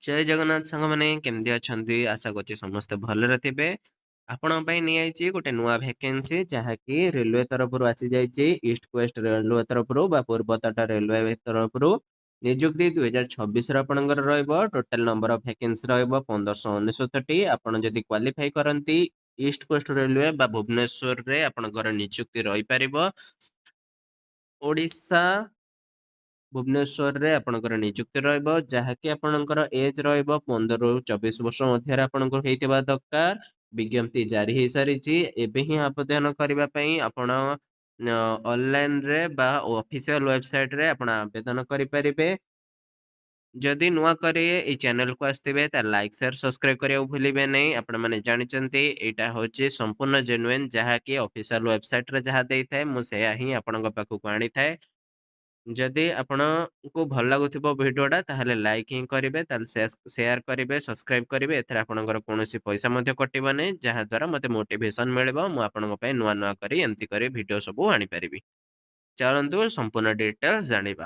ଜୟ ଜଗନ୍ନାଥ ସାଙ୍ଗମାନେ, କେମିତି ଅଛନ୍ତି? ଆଶା କରୁଛି ସମସ୍ତେ ଭଲରେ ଥିବେ। ଆପଣଙ୍କ ପାଇଁ ନେଇଆଇଛି ଗୋଟେ ନୂଆ ଭ୍ୟାକେନ୍ସି, ଯାହାକି ରେଲୱେ ତରଫରୁ ଆସିଯାଇଛି। ଇଷ୍ଟ ୱେଷ୍ଟ ରେଲୱେ ତରଫରୁ ବା ପୂର୍ବତଟ ରେଲୱେ ତରଫରୁ ନିଯୁକ୍ତି 2026ର ଆପଣଙ୍କର ରହିବ। ଟୋଟାଲ ନମ୍ବର ଅଫ ଭ୍ୟାକେନ୍ସି ରହିବ 1599ଟି। ଆପଣ ଯଦି କ୍ୱାଲିଫାଇ କରନ୍ତି, ଇଷ୍ଟ କୋଷ୍ଟ ରେଲୱେ ବା ଭୁବନେଶ୍ୱରରେ ଆପଣଙ୍କର ନିଯୁକ୍ତି ରହିପାରିବ। ଓଡ଼ିଶା ଭୁବନେଶ୍ୱରରେ ଆପଣଙ୍କର ନିଯୁକ୍ତି ରହିବ, ଯାହାକି ଆପଣଙ୍କର ଏଜ୍ ରହିବ 15ରୁ 24 ବର୍ଷ ମଧ୍ୟରେ ଆପଣଙ୍କୁ ହେଇଥିବା ଦରକାର। ବିଜ୍ଞପ୍ତି ଜାରି ହେଇସାରିଛି। ଏବେ ହିଁ ଆବେଦନ କରିବା ପାଇଁ ଆପଣ ଅନଲାଇନରେ ବା ଅଫିସିଆଲ ୱେବସାଇଟରେ ଆପଣ ଆବେଦନ କରିପାରିବେ। ଯଦି ନୂଆ କରି ଏଇ ଚ୍ୟାନେଲକୁ ଆସିଥିବେ, ତାହେଲେ ଲାଇକ୍, ସେୟାର, ସବସ୍କ୍ରାଇବ କରିବାକୁ ଭୁଲିବେ ନାହିଁ। ଆପଣମାନେ ଜାଣିଛନ୍ତି, ଏଇଟା ହେଉଛି ସମ୍ପୂର୍ଣ୍ଣ ଜେନୁଇନ୍, ଯାହାକି ଅଫିସିଆଲ ୱେବସାଇଟରେ ଯାହା ଦେଇଥାଏ, ମୁଁ ସେୟା ହିଁ ଆପଣଙ୍କ ପାଖକୁ ଆଣିଥାଏ। ଯଦି ଆପଣଙ୍କୁ ଭଲ ଲାଗୁଥିବ ଭିଡ଼ିଓଟା, ତାହେଲେ ଲାଇକ୍ ହିଁ କରିବେ, ତାହେଲେ ସେୟାର କରିବେ, ସବସ୍କ୍ରାଇବ କରିବେ। ଏଥିରେ ଆପଣଙ୍କର କୌଣସି ପଇସା ମଧ୍ୟ କଟିବନି, ଯାହାଦ୍ୱାରା ମୋତେ ମୋଟିଭେସନ ମିଳିବ, ମୁଁ ଆପଣଙ୍କ ପାଇଁ ନୂଆ ନୂଆ କରି ଏମିତି କରି ଭିଡ଼ିଓ ସବୁ ଆଣିପାରିବି। ଚାଲନ୍ତୁ ସମ୍ପୂର୍ଣ୍ଣ ଡିଟେଲ୍ସ ଜାଣିବା।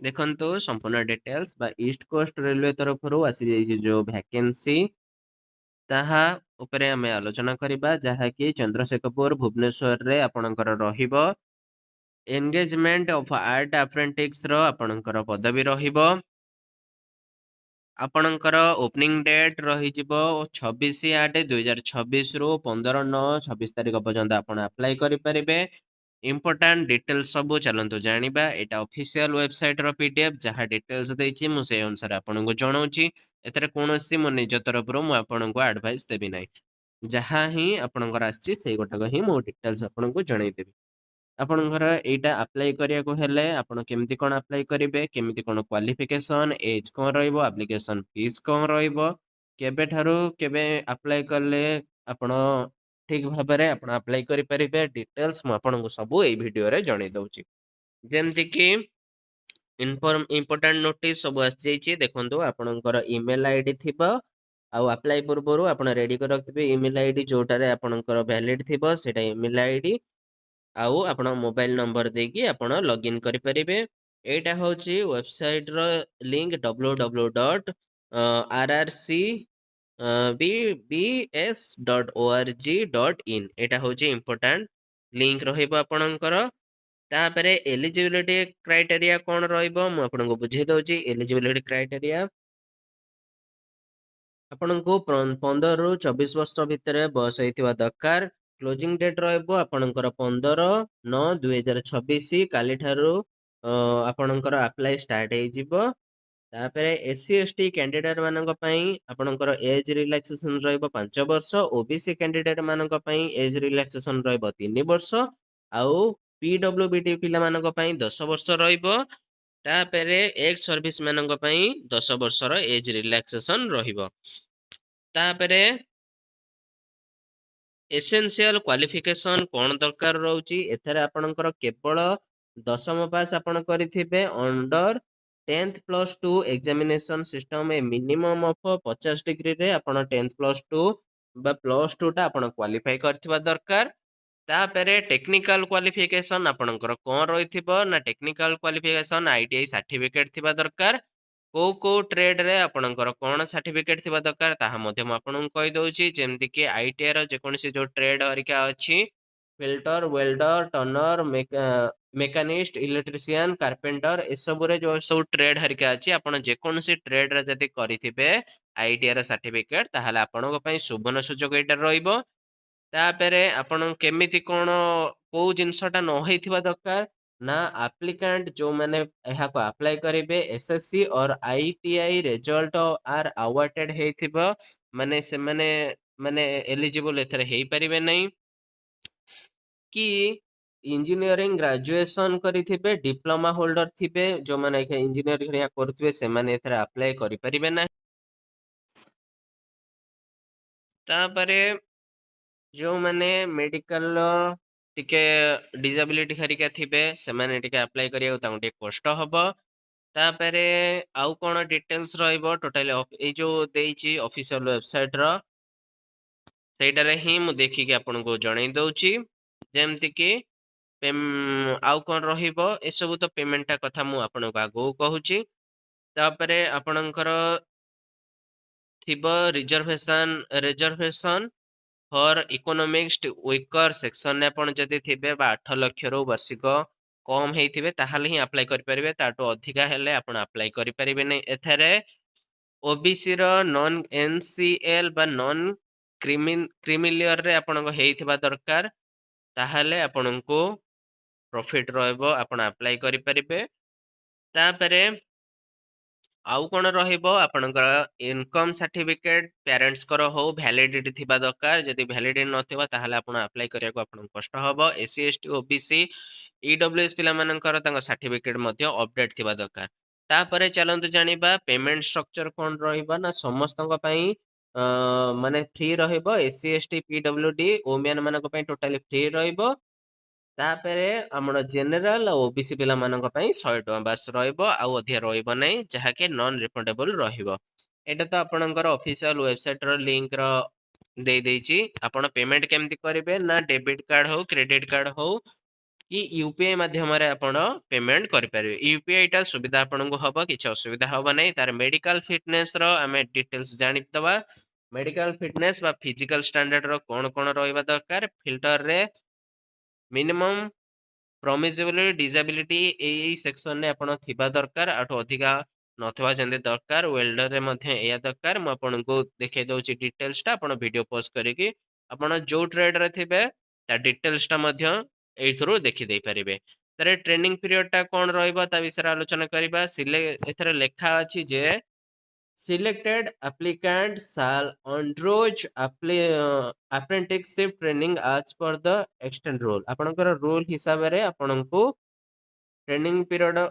ଦେଖନ୍ତୁ, ସମ୍ପୂର୍ଣ୍ଣ ଡିଟେଲ୍ସ ବା ଇଷ୍ଟ କୋଷ୍ଟ ରେଲୱେ ତରଫରୁ ଆସିଯାଇଛି ଯୋଉ ଭ୍ୟାକେନ୍ସି, ତାହା ଉପରେ ଆମେ ଆଲୋଚନା କରିବା, ଯାହାକି ଚନ୍ଦ୍ରଶେଖରପୁର ଭୁବନେଶ୍ୱରରେ ଆପଣଙ୍କର ରହିବ। ଏନଗେଜମେଣ୍ଟ ଅଫ ଆର୍ଟ ଆପ୍ରେଣ୍ଟିକ୍ସର ଆପଣଙ୍କର ପଦବୀ ରହିବ। ଆପଣଙ୍କର ଓପନିଂ ଡେଟ୍ ରହିଯିବ 26/8/2026ରୁ 15/9/26 ତାରିଖ ପର୍ଯ୍ୟନ୍ତ ଆପଣ ଆପ୍ଲାଏ କରିପାରିବେ। ଇମ୍ପୋର୍ଟାଣ୍ଟ ଡିଟେଲ୍ସ ସବୁ ଚାଲନ୍ତୁ ଜାଣିବା। ଏଇଟା ଅଫିସିଆଲ ୱେବସାଇଟର ପିଡିଏଫ୍। ଯାହା ଡିଟେଲ୍ସ ଦେଇଛି, ମୁଁ ସେଇ ଅନୁସାରେ ଆପଣଙ୍କୁ ଜଣାଉଛି। ଏଥିରେ କୌଣସି ମୋ ନିଜ ତରଫରୁ ମୁଁ ଆପଣଙ୍କୁ ଆଡଭାଇସ୍ ଦେବି ନାହିଁ। ଯାହା ହିଁ ଆପଣଙ୍କର ଆସିଛି, ସେଇ ଗୋଟାକ ହିଁ ମୁଁ ଡିଟେଲ୍ସ ଆପଣଙ୍କୁ ଜଣେଇଦେବି। ଆପଣଙ୍କର ଏଇଟା ଆପ୍ଲାଏ କରିବାକୁ ହେଲେ ଆପଣ କେମିତି କ'ଣ ଆପ୍ଲାଏ କରିବେ, କେମିତି କ'ଣ କ୍ୱାଲିଫିକେସନ, ଏଜ୍ କ'ଣ ରହିବ, ଆପ୍ଲିକେସନ ଫିସ୍ କ'ଣ ରହିବ, କେବେଠାରୁ କେବେ ଆପ୍ଲାଏ କଲେ ଆପଣ ଠିକ ଭାବରେ ଆପଣ ଆପ୍ଲାଏ କରିପାରିବେ, ଡିଟେଲ୍ସ ମୁଁ ଆପଣଙ୍କୁ ସବୁ ଏଇ ଭିଡ଼ିଓରେ ଜଣେଇ ଦେଉଛି। ଯେମିତିକି ଇମ୍ପୋର୍ଟାଣ୍ଟ ନୋଟିସ୍ ସବୁ ଆସିଯାଇଛି। ଦେଖନ୍ତୁ, ଆପଣଙ୍କର ଇମେଲ ଆଇଡି ଥିବ ଆଉ ଆପ୍ଲାଏ ପୂର୍ବରୁ ଆପଣ ରେଡ଼ି କରି ରଖିଥିବେ ଇମେଲ ଆଇଡି, ଯୋଉଟାରେ ଆପଣଙ୍କର ଭ୍ୟାଲିଡ୍ ଥିବ ସେଇଟା ଇମେଲ ଆଇଡି ଆଉ ଆପଣ ମୋବାଇଲ ନମ୍ବର ଦେଇକି ଆପଣ ଲଗ୍ଇନ୍ କରିପାରିବେ। ଏଇଟା ହେଉଛି ୱେବସାଇଟର ଲିଙ୍କ, www.rrcbbs.org.in। ଏଇଟା ହେଉଛି ଇମ୍ପୋର୍ଟାଣ୍ଟ ଲିଙ୍କ ରହିବ ଆପଣଙ୍କର। ତାପରେ ଏଲିଜିବିଲିଟି କ୍ରାଇଟେରିଆ କ'ଣ ରହିବ, ମୁଁ ଆପଣଙ୍କୁ ବୁଝେଇ ଦେଉଛି। ଏଲିଜିବିଲିଟି କ୍ରାଇଟେରିଆ, ଆପଣଙ୍କୁ 15ରୁ 24 ବର୍ଷ ଭିତରେ ବୟସ ହେଇଥିବା ଦରକାର। କ୍ଲୋଜିଂ ଡେଟ୍ ରହିବ ଆପଣଙ୍କର 15/9/2026। କାଲିଠାରୁ ଆପଣଙ୍କର ଆପ୍ଲାଏ ଷ୍ଟାର୍ଟ ହେଇଯିବ। ତାପରେ S C, S T candidate ମାନଙ୍କ ପାଇଁ ଆପଣଙ୍କର ଏଜ୍ ରିଲାକ୍ସେସନ ରହିବ 5 ବର୍ଷ। ଓବିସି କ୍ୟାଣ୍ଡିଡେଟ୍ ମାନଙ୍କ ପାଇଁ ଏଜ୍ ରିଲାକ୍ସେସନ ରହିବ 3 ବର୍ଷ ଆଉ ପିଡବ୍ଲ୍ୟୁ ବି ଡି ପିଲାମାନଙ୍କ ପାଇଁ 10 ବର୍ଷ ରହିବ। ତାପରେ ଏକ୍ସ ସର୍ଭିସ ମାନଙ୍କ ପାଇଁ 10 ବର୍ଷର ଏଜ୍ ରିଲାକ୍ସେସନ ରହିବ। ତାପରେ ଏସେନ୍ସିଆଲ କ୍ୱାଲିଫିକେସନ କ'ଣ ଦରକାର ରହୁଛି? ଏଥିରେ ଆପଣଙ୍କର କେବଳ 10ମ ପାସ୍ ଆପଣ କରିଥିବେ under 10th plus 2 examination system, a minimum of 50 ଡିଗ୍ରୀରେ ଆପଣ 10th plus 2 ବା ପ୍ଲସ୍ ଟୁଟା ଆପଣ କ୍ୱାଲିଫାଇ କରିଥିବା ଦରକାର। ତାପରେ ଟେକ୍ନିକାଲ କ୍ୱାଲିଫିକେସନ ଆପଣଙ୍କର କ'ଣ ରହିଥିବ ନା ଟେକ୍ନିକାଲ କ୍ୱାଲିଫିକେସନ ଆଇଟିଆଇ ସାର୍ଟିଫିକେଟ ଥିବା ଦରକାର। କୋଉ କୋଉ ଟ୍ରେଡରେ ଆପଣଙ୍କର କ'ଣ ସାର୍ଟିଫିକେଟ ଥିବା ଦରକାର, ତାହା ମଧ୍ୟ ମୁଁ ଆପଣଙ୍କୁ କହିଦେଉଛି। ଯେମିତିକି ଆଇଟିଆଇର ଯେକୌଣସି ଯୋଉ ଟ୍ରେଡ ହରିକା ଅଛି, fitter, welder, turner, machinist, electrician, carpenter, ଏସବୁରେ ଯୋଉ ସବୁ ଟ୍ରେଡ ହରିକା ଅଛି, ଆପଣ ଯେକୌଣସି ଟ୍ରେଡରେ ଯଦି କରିଥିବେ ଆଇଟିଆଇର ସାର୍ଟିଫିକେଟ, ତାହେଲେ ଆପଣଙ୍କ ପାଇଁ ସୁବର୍ଣ୍ଣ ସୁଯୋଗ ଏଇଟା ରହିବ। ତାପରେ ଆପଣ କେମିତି କ'ଣ କୋଉ ଜିନିଷଟା ନ ହେଇଥିବା ଦରକାର ନା ଆପ୍ଲିକାଣ୍ଟ ଯୋଉମାନେ ଏହାକୁ ଆପ୍ଲାଏ କରିବେ, SSC or ITI result are awaited ହେଇଥିବ, ମାନେ ସେମାନେ ମାନେ ଏଲିଜିବଲ ଏଥିରେ ହେଇପାରିବେ ନାହିଁ କି ଇଞ୍ଜିନିୟରିଂ ଗ୍ରାଜୁଏସନ କରିଥିବେ, ଡିପ୍ଲୋମା ହୋଲ୍ଡର ଥିବେ, ଯୋଉମାନେ ଇଞ୍ଜିନିୟରିଂ କରୁଥିବେ, ସେମାନେ ଏଥିରେ ଆପ୍ଲାଏ କରିପାରିବେ ନାହିଁ। ତାପରେ ଯୋଉମାନେ ମେଡିକାଲର ଟିକେ ଡିଜାବିଲିଟି ହେରିକା ଥିବେ, ସେମାନେ ଟିକେ ଆପ୍ଲାଏ କରିବାକୁ ତାଙ୍କୁ ଟିକେ କଷ୍ଟ ହବ। ତାପରେ ଆଉ କ'ଣ ଡିଟେଲ୍ସ ରହିବ, ଟୋଟାଲି ଏଇ ଯୋଉ ଦେଇଛି ଅଫିସିଆଲ ୱେବସାଇଟର, ସେଇଟାରେ ହିଁ ମୁଁ ଦେଖିକି ଆପଣଙ୍କୁ ଜଣେଇ ଦଉଛି। ଯେମିତିକି ଆଉ କ'ଣ ରହିବ, ଏସବୁ ତ ପେମେଣ୍ଟଟା କଥା ମୁଁ ଆପଣଙ୍କୁ ଆଗକୁ କହୁଛି। ତାପରେ ଆପଣଙ୍କର ଥିବ ରିଜର୍ଭେସନ୍ ଫର୍ ଇକୋନୋମିକ୍ସ ୱିକର ସେକ୍ସନରେ ଆପଣ ଯଦି ଥିବେ ବା 8 ଲକ୍ଷରୁ ବାର୍ଷିକ କମ୍ ହେଇଥିବେ, ତାହେଲେ ହିଁ ଆପ୍ଲାଏ କରିପାରିବେ। ତାଠୁ ଅଧିକା ହେଲେ ଆପଣ ଆପ୍ଲାଏ କରିପାରିବେନି। ଏଥିରେ ଓବିସିର ନନ୍ ଏନସିଏଲ୍ ବା ନନ୍ କ୍ରିମିଲେୟରରେ ଆପଣଙ୍କ ହେଇଥିବା ଦରକାର, ତାହେଲେ ଆପଣଙ୍କୁ ପ୍ରଫିଟ୍ ରହିବ, ଆପଣ ଆପ୍ଲାଏ କରିପାରିବେ। ତାପରେ ଆଉ କ'ଣ ରହିବ? ଆପଣଙ୍କର ଇନକମ୍ ସାର୍ଟିଫିକେଟ୍ ପ୍ୟାରେଣ୍ଟସ୍ଙ୍କର ହଉ, ଭ୍ୟାଲିଡିଟି ଥିବା ଦରକାର। ଯଦି ଭ୍ୟାଲିଡିଟି ନଥିବ, ତାହେଲେ ଆପଣ ଆପ୍ଲାଏ କରିବାକୁ ଆପଣଙ୍କୁ କଷ୍ଟ ହେବ। S C, S T, OBC, EWS ପିଲାମାନଙ୍କର ତାଙ୍କ ସାର୍ଟିଫିକେଟ୍ ମଧ୍ୟ ଅପଡେଟ୍ ଥିବା ଦରକାର। ତାପରେ ଚାଲନ୍ତୁ ଜାଣିବା ପେମେଣ୍ଟ ଷ୍ଟ୍ରକ୍ଚର କ'ଣ ରହିବ ନା ସମସ୍ତଙ୍କ ପାଇଁ ମାନେ ଫ୍ରି ରହିବ। S C, S T, PWD, women ମାନଙ୍କ ପାଇଁ ଟୋଟାଲି ଫ୍ରି ରହିବ। ତାପରେ ଆମର ଜେନେରାଲ ଆଉ ଓବିସି ପିଲାମାନଙ୍କ ପାଇଁ 100 ଟଙ୍କା ବାସ୍ ରହିବ, ଆଉ ଅଧିକା ରହିବ ନାହିଁ, ଯାହାକି ନନ୍ ରିଫଣ୍ଡେବଲ ରହିବ। ଏଇଟା ତ ଆପଣଙ୍କର ଅଫିସିଆଲ ୱେବସାଇଟର ଲିଙ୍କର ଦେଇଦେଇଛି। ଆପଣ ପେମେଣ୍ଟ କେମିତି କରିବେ ନା ଡେବିଟ୍ କାର୍ଡ ହଉ, କ୍ରେଡିଟ୍ କାର୍ଡ ହଉ କି ୟୁପିଆଇ ମାଧ୍ୟମରେ ଆପଣ ପେମେଣ୍ଟ କରିପାରିବେ। ୟୁପିଆଇଟା ସୁବିଧା ଆପଣଙ୍କୁ ହବ, କିଛି ଅସୁବିଧା ହବ ନାହିଁ। ତାର ମେଡିକାଲ ଫିଟନେସର ଆମେ ଡିଟେଲ୍ସ ଜାଣିଦେବା। ମେଡିକାଲ ଫିଟନେସ୍ ବା ଫିଜିକାଲ ଷ୍ଟାଣ୍ଡାର୍ଡର କ'ଣ କ'ଣ ରହିବା ଦରକାର? ଫିଟରରେ ମିନିମମ୍ ପରମିସିବଲ ଡିଜାବିଲିଟି ଏଇ ଏଇ ସେକ୍ସନରେ ଆପଣ ଥିବା ଦରକାର, ଆଠୁ ଅଧିକା ନଥିବା ଯେମିତି ଦରକାର। ୱେଲ୍ଡରରେ ମଧ୍ୟ ଏଇଆ ଦରକାର। ମୁଁ ଆପଣଙ୍କୁ ଦେଖେଇ ଦଉଛି ଡିଟେଲ୍ସଟା। ଆପଣ ଭିଡ଼ିଓ ପୋଷ୍ଟ କରିକି ଆପଣ ଯୋଉ ଟ୍ରେଡରେ ଥିବେ, ତା ଡିଟେଲ୍ସଟା ମଧ୍ୟ ଏଇଥିରୁ ଦେଖିଦେଇ ପାରିବେ। ତାର ଟ୍ରେନିଂ ପିରିୟଡ଼ଟା କ'ଣ ରହିବ, ତା ବିଷୟରେ ଆଲୋଚନା କରିବା। ଏଥିରେ ଲେଖା ଅଛି ଯେ selected applicant shall undergo apprenticeship training as per the extant rule। ଆପଣଙ୍କର ରୁଲ ହିସାବରେ ଆପଣଙ୍କୁ ଟ୍ରେନିଂ ପିରିୟଡ଼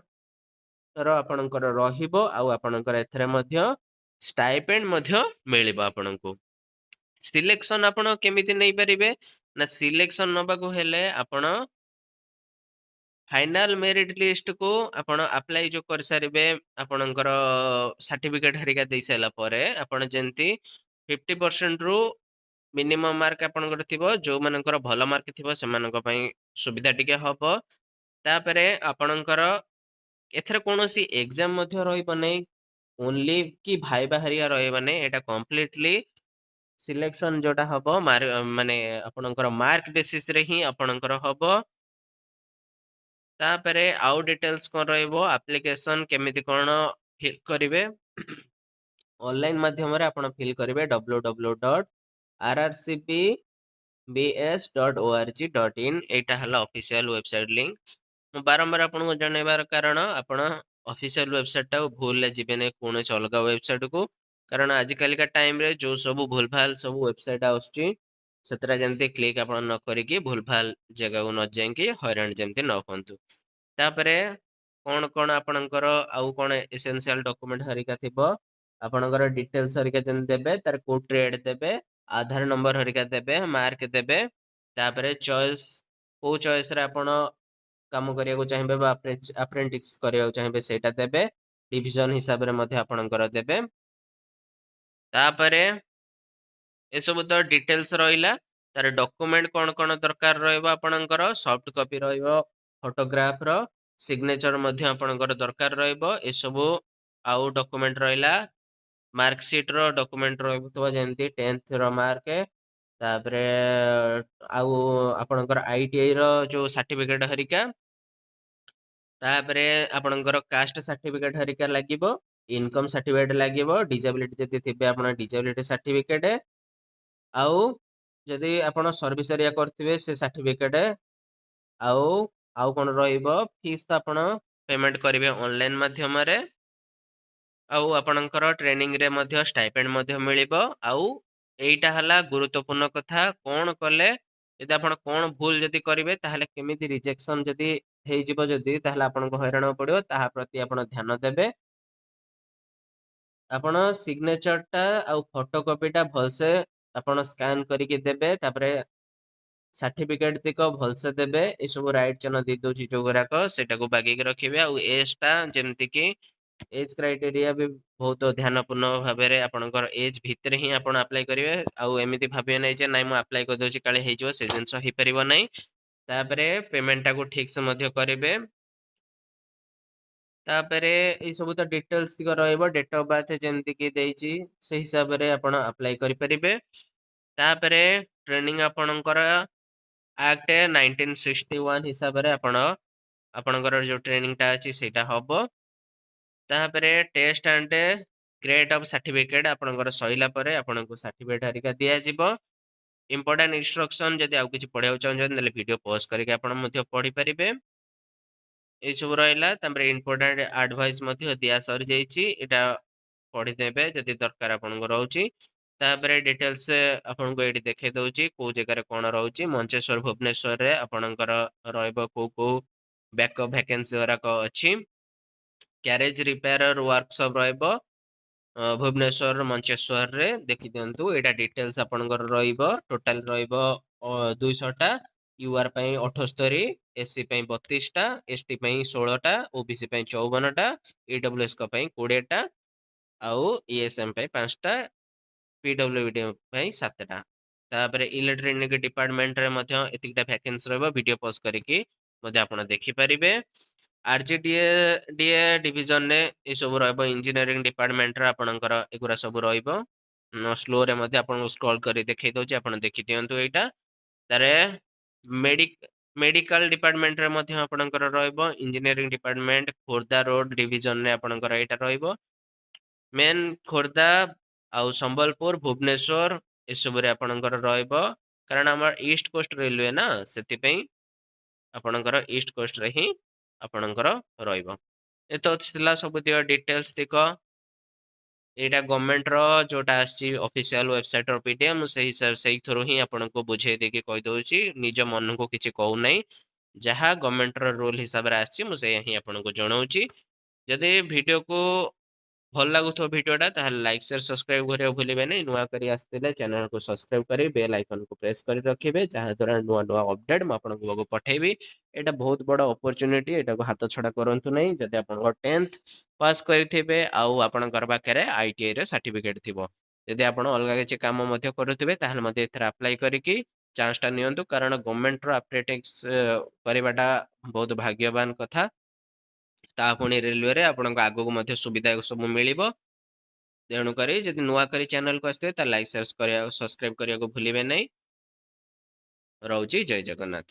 ର ଆପଣଙ୍କର ରହିବ ଆଉ ଆପଣଙ୍କର ଏଥିରେ ମଧ୍ୟ ଷ୍ଟାଇପେଣ୍ଡ ମଧ୍ୟ ମିଳିବ ଆପଣଙ୍କୁ। ସିଲେକ୍ସନ ଆପଣ କେମିତି ନେଇପାରିବେ ନା ସିଲେକ୍ସନ ନେବାକୁ ହେଲେ ଆପଣ ଫାଇନାଲ ମେରିଟ ଲିଷ୍ଟକୁ ଆପଣ ଆପ୍ଲାଏ ଯୋଉ କରିସାରିବେ, ଆପଣଙ୍କର ସାର୍ଟିଫିକେଟ ହେରିକା ଦେଇ ସାରିଲା ପରେ ଆପଣ ଯେମିତି 50%ରୁ ମିନିମମ୍ ମାର୍କ ଆପଣଙ୍କର ଥିବ। ଯୋଉମାନଙ୍କର ଭଲ ମାର୍କ ଥିବ, ସେମାନଙ୍କ ପାଇଁ ସୁବିଧା ଟିକେ ହବ। ତାପରେ ଆପଣଙ୍କର ଏଥିରେ କୌଣସି ଏକ୍ଜାମ ମଧ୍ୟ ରହିବ ନାହିଁ ଓନ୍ଲି କି ଭାଇବା ହେରିକା ରହିବ ନାହିଁ। ଏଇଟା କମ୍ପ୍ଲିଟଲି ସିଲେକ୍ସନ ଯୋଉଟା ହବ, ମାନେ ଆପଣଙ୍କର ମାର୍କ ବେସିସରେ ହିଁ ଆପଣଙ୍କର ହବ। ତାପରେ ଆଉ ଡିଟେଲ୍ସ କ'ଣ ରହିବ? ଆପ୍ଲିକେସନ କେମିତି କ'ଣ ଫିଲ୍ କରିବେ? ଅନଲାଇନ ମାଧ୍ୟମରେ ଆପଣ ଫିଲ୍ କରିବେ। www.rrcpbs.org.in, ଏଇଟା ହେଲା ଅଫିସିଆଲ ୱେବସାଇଟ ଲିଙ୍କ। ମୁଁ ବାରମ୍ବାର ଆପଣଙ୍କୁ ଜଣାଇବାର କାରଣ, ଆପଣ ଅଫିସିଆଲ ୱେବସାଇଟଟାକୁ ଭୁଲରେ ଯିବେନି କୌଣସି ଅଲଗା ୱେବସାଇଟକୁ। କାରଣ ଆଜିକାଲିକା ଟାଇମରେ ଯୋଉ ସବୁ ଭୁଲଭାଲ ସବୁ ୱେବସାଇଟ ଆସୁଛି, ସେଥିରେ ଯେମିତି କ୍ଲିକ୍ ଆପଣ ନ କରିକି ଭୁଲଭାଲ ଜାଗାକୁ ନ ଯାଇକି ହଇରାଣ ଯେମିତି ନ ହୁଅନ୍ତୁ। ତାପରେ କ'ଣ କ'ଣ ଆପଣଙ୍କର ଆଉ କ'ଣ ଏସେନ୍ସିଆଲ ଡକୁମେଣ୍ଟ ହରିକା ଥିବ, ଆପଣଙ୍କର ଡିଟେଲ୍ସ ହରିକା ଯେମିତି ଦେବେ, ତାର କୋଉ ଟ୍ରେଡ୍ ଦେବେ, ଆଧାର ନମ୍ବର ହରିକା ଦେବେ, ମାର୍କ ଦେବେ। ତାପରେ ଚଏସ୍, କୋଉ ଚଏସ୍ରେ ଆପଣ କାମ କରିବାକୁ ଚାହିଁବେ ବା ଆପ୍ରେଣ୍ଟିସ୍ କରିବାକୁ ଚାହିଁବେ, ସେଇଟା ଦେବେ। ଡିଭିଜନ ହିସାବରେ ମଧ୍ୟ ଆପଣଙ୍କର ଦେବେ। ତାପରେ ଏସବୁ ତ ଡିଟେଲ୍ସ ରହିଲା। ତାର ଡକୁମେଣ୍ଟ କ'ଣ କ'ଣ ଦରକାର ରହିବ? ଆପଣଙ୍କର ସଫ୍ଟ କପି ରହିବ, ଫଟୋଗ୍ରାଫର, ସିଗ୍ନେଚର ମଧ୍ୟ ଆପଣଙ୍କର ଦରକାର ରହିବ। ଏସବୁ ଆଉ ଡକୁମେଣ୍ଟ ରହିଲା, ମାର୍କସିଟ୍ର ଡକୁମେଣ୍ଟ ରହୁଥିବ, ଯେମିତି ଟେନ୍ଥର ମାର୍କ। ତାପରେ ଆଉ ଆପଣଙ୍କର ଆଇଟିଆଇର ଯୋଉ ସାର୍ଟିଫିକେଟ ହରିକା। ତାପରେ ଆପଣଙ୍କର କାଷ୍ଟ ସାର୍ଟିଫିକେଟ ହରିକା ଲାଗିବ, ଇନକମ୍ ସାର୍ଟିଫିକେଟ ଲାଗିବ, ଡିଜାବିଲିଟି ଯଦି ଥିବେ ଆପଣ ଡିଜାବିଲିଟି ସାର୍ଟିଫିକେଟ, ଆଉ ଯଦି ଆପଣ ସର୍ଭିସ ଏରିଆ କରିଥିବେ ସେ ସାର୍ଟିଫିକେଟ। ଆଉ କ'ଣ ରହିବ? ଫିସ୍ ତ ଆପଣ ପେମେଣ୍ଟ କରିବେ ଅନଲାଇନ ମାଧ୍ୟମରେ। ଆଉ ଆପଣଙ୍କର ଟ୍ରେନିଂରେ ମଧ୍ୟ ଷ୍ଟାଇପେଣ୍ଡ ମଧ୍ୟ ମିଳିବ। ଆଉ ଏଇଟା ହେଲା ଗୁରୁତ୍ୱପୂର୍ଣ୍ଣ କଥା, କ'ଣ କଲେ ଯଦି ଆପଣ କ'ଣ ଭୁଲ ଯଦି କରିବେ, ତାହେଲେ କେମିତି ରିଜେକ୍ସନ ଯଦି ହେଇଯିବ ଯଦି, ତାହେଲେ ଆପଣଙ୍କୁ ହଇରାଣ ପଡ଼ିବ। ତାହା ପ୍ରତି ଆପଣ ଧ୍ୟାନ ଦେବେ। ଆପଣ ସିଗ୍ନେଚରଟା ଆଉ ଫଟୋ କପିଟା ଭଲସେ ଆପଣ ସ୍କାନ କରିକି ଦେବେ। ତାପରେ ସାର୍ଟିଫିକେଟ ତିକ ଭଲସେ ଦେବେ। ଏସବୁ ରାଇଟ ଚିହ୍ନ ଦେଇ ଦଉଛି ଯୋଉଗୁରାକ, ସେଇଟାକୁ ବାଗେଇକି ରଖିବେ। ଆଉ ଏଜଟା ଯେମିତିକି ଏଜ୍ କ୍ରାଇଟେରିଆ ବି ବହୁତ ଧ୍ୟାନପୂର୍ଣ୍ଣ ଭାବରେ ଆପଣଙ୍କର ଏଜ୍ ଭିତରେ ହିଁ ଆପଣ ଆପ୍ଲାଏ କରିବେ। ଆଉ ଏମିତି ଭାବିବେ ନାହିଁ ଯେ ନାଇଁ, ମୁଁ ଆପ୍ଲାଏ କରିଦେଉଛି, କାଳେ ହେଇଯିବ। ସେ ଜିନିଷ ହେଇପାରିବ ନାହିଁ। ତାପରେ ପେମେଣ୍ଟଟାକୁ ଠିକସେ ମଧ୍ୟ କରିବେ। ତାପରେ ଏଇସବୁ ତ ଡିଟେଲ୍ସ ତିକ ରହିବ। ଡେଟ୍ ଅଫ୍ ବାର୍ଥ ଯେମିତିକି ଦେଇଛି, ସେଇ ହିସାବରେ ଆପଣ ଆପ୍ଲାଏ କରିପାରିବେ। ତାପରେ ଟ୍ରେନିଂ ଆପଣଙ୍କର ଆକ୍ଟ 1961 ହିସାବରେ ଆପଣଙ୍କର ଯେଉଁ ଟ୍ରେନିଂଟା ଅଛି, ସେଇଟା ହବ। ତାପରେ test and grade of certificate ଆପଣଙ୍କର ସରିଲା ପରେ ଆପଣଙ୍କୁ ସାର୍ଟିଫିକେଟ୍ ହେରିକା ଦିଆଯିବ। ଇମ୍ପୋର୍ଟାଣ୍ଟ ଇନଷ୍ଟ୍ରକ୍ସନ୍ ଯଦି ଆଉ କିଛି ପଢ଼ିବାକୁ ଚାହୁଁଛନ୍ତି, ତାହେଲେ ଭିଡ଼ିଓ ପଜ୍ କରିକି ଆପଣ ମଧ୍ୟ ପଢ଼ିପାରିବେ। ଏଇସବୁ ରହିଲା। ତାପରେ ଇମ୍ପୋର୍ଟାଣ୍ଟ ଆଡଭାଇସ୍ ମଧ୍ୟ ଦିଆ ସରିଯାଇଛି। ଏଇଟା ପଢ଼ିଦେବେ ଯଦି ଦରକାର ଆପଣଙ୍କୁ ରହୁଛି। ତାପରେ ଡିଟେଲ୍ସ ଆପଣଙ୍କୁ ଏଇଠି ଦେଖେଇ ଦଉଛି, କୋଉ ଜାଗାରେ କଣ ରହୁଛି। ମଞ୍ଚେଶ୍ୱର, ଭୁବନେଶ୍ୱରରେ ଆପଣଙ୍କର ରହିବ, କୋଉ କୋଉ ବ୍ୟାକଅପ୍ ଭ୍ୟାକେନ୍ସି ଗୁରାକ ଅଛି। କ୍ୟାରେଜ ରିପେୟାର ୱାର୍କସପ୍ ରହିବ ଭୁବନେଶ୍ୱର, ମଞ୍ଚେଶ୍ୱରରେ। ଦେଖିଦିଅନ୍ତୁ, ଏଇଟା ଡିଟେଲ୍ସ ଆପଣଙ୍କର ରହିବ। ଟୋଟାଲ ରହିବ 200ଟା। ୟୁଆର୍ ପାଇଁ 78, ଏସ୍ ସି ପାଇଁ 32ଟା, ଏସ୍ ଟି ପାଇଁ 16ଟା, ଓବିସି ପାଇଁ 54ଟା, ଇଡବ୍ଲ୍ୟୁଏସ୍ ପାଇଁ 20ଟା ଆଉ ଇଏସ୍ଏମ୍ ପାଇଁ 5ଟା, ପିଡବ୍ଲ୍ୟୁଡି ପାଇଁ 7ଟା। ତାପରେ ଇଲେକ୍ଟ୍ରୋନିକ ଡିପାର୍ଟମେଣ୍ଟରେ ମଧ୍ୟ ଏତିକିଟା ଭ୍ୟାକେନ୍ସି ରହିବ। ଭିଡ଼ିଓ ପଜ୍ କରିକି ମଧ୍ୟ ଆପଣ ଦେଖିପାରିବେ। ଆରଜିଡିଏ ଡିଏ ଡିଭିଜନରେ ଏସବୁ ରହିବ। ଇଞ୍ଜିନିୟରିଂ ଡିପାର୍ଟମେଣ୍ଟରେ ଆପଣଙ୍କର ଏଗୁଡ଼ା ସବୁ ରହିବ। ସ୍ଲୋରେ ମଧ୍ୟ ଆପଣଙ୍କୁ ସ୍କ୍ରଲ୍ କରି ଦେଖେଇ ଦଉଛି, ଆପଣ ଦେଖିଦିଅନ୍ତୁ ଏଇଟା। ତାରେ ମେଡିକାଲ ଡିପାର୍ଟମେଣ୍ଟରେ ମଧ୍ୟ ଆପଣଙ୍କର ରହିବ। ଇଞ୍ଜିନିୟରିଂ ଡିପାର୍ଟମେଣ୍ଟ ଖୋର୍ଦ୍ଧା ରୋଡ ଡିଭିଜନରେ ଆପଣଙ୍କର ଏଇଟା ରହିବ। ମେନ୍ ଖୋର୍ଦ୍ଧା ଆଉ ସମ୍ବଲପୁର, ଭୁବନେଶ୍ୱର ଏସବୁରେ ଆପଣଙ୍କର ରହିବ, କାରଣ ଆମର ଇଷ୍ଟ କୋଷ୍ଟ ରେଲୱେ ନା, ସେଥିପାଇଁ ଆପଣଙ୍କର ଇଷ୍ଟ କୋଷ୍ଟରେ ହିଁ ଆପଣଙ୍କର ରହିବ। ଏ ତ ଥିଲା ସବୁ ଦିଅ ଡିଟେଲ୍ସ ତିକ। ଏଇଟା ଗଭର୍ଣ୍ଣମେଣ୍ଟର ଯୋଉଟା ଆସିଛି ଅଫିସିଆଲ ୱେବସାଇଟର ପିଡିଏଫ୍, ମୁଁ ସେଇ ସେଇଥିରୁ ହିଁ ଆପଣଙ୍କୁ ବୁଝେଇ ଦେଇକି କହିଦଉଛି। ନିଜ ମନକୁ କିଛି କହୁନାହିଁ। ଯାହା ଗଭର୍ଣ୍ଣମେଣ୍ଟର ରୁଲ ହିସାବରେ ଆସିଛି, ମୁଁ ସେଇଆ ହିଁ ଆପଣଙ୍କୁ ଜଣାଉଛି। ଯଦି ଭିଡ଼ିଓକୁ ଭଲ ଲାଗୁଥିବ ଭିଡ଼ିଓଟା, ତାହେଲେ ଲାଇକ୍, ସେୟାର, ସବସ୍କ୍ରାଇବ କରିବାକୁ ଭୁଲିବେନି। ନୂଆ କରି ଆସିଥିଲେ ଚ୍ୟାନେଲକୁ ସବସ୍କ୍ରାଇବ କରି ବେଲ୍ ଆଇକନକୁ ପ୍ରେସ୍ କରି ରଖିବେ, ଯାହାଦ୍ୱାରା ନୂଆ ନୂଆ ଅପଡେଟ୍ ମୁଁ ଆପଣଙ୍କ ପାଖକୁ ପଠେଇବି। ଏଇଟା ବହୁତ ବଡ଼ ଅପରଚ୍ୟୁନିଟି, ଏଇଟାକୁ ହାତ ଛଡ଼ା କରନ୍ତୁ ନାହିଁ। ଯଦି ଆପଣଙ୍କ 10th pass କରିଥିବେ ଆଉ ଆପଣଙ୍କର ପାଖରେ ଆଇଟିଆଇର ସାର୍ଟିଫିକେଟ୍ ଥିବ, ଯଦି ଆପଣ ଅଲଗା କିଛି କାମ ମଧ୍ୟ କରୁଥିବେ, ତାହେଲେ ମଧ୍ୟ ଏଥିରେ ଆପ୍ଲାଏ କରିକି ଚାନ୍ସଟା ନିଅନ୍ତୁ, କାରଣ ଗଭର୍ଣ୍ଣମେଣ୍ଟର ଆପ୍ରେଣ୍ଟିସ୍ କରିବାଟା ବହୁତ ଭାଗ୍ୟବାନ କଥା। ତା ପୁଣି ରେଲୱେରେ ଆପଣଙ୍କୁ ଆଗକୁ ମଧ୍ୟ ସୁବିଧା ସବୁ ମିଳିବ। ତେଣୁକରି ଯଦି ନୂଆ କରି ଚ୍ୟାନେଲକୁ ଆସିଥିବେ, ତାହେଲେ ଲାଇକ୍, ସେୟାର କରିବାକୁ, ସବସ୍କ୍ରାଇବ କରିବାକୁ ଭୁଲିବେ ନାହିଁ। ରହୁଛି, ଜୟ ଜଗନ୍ନାଥ।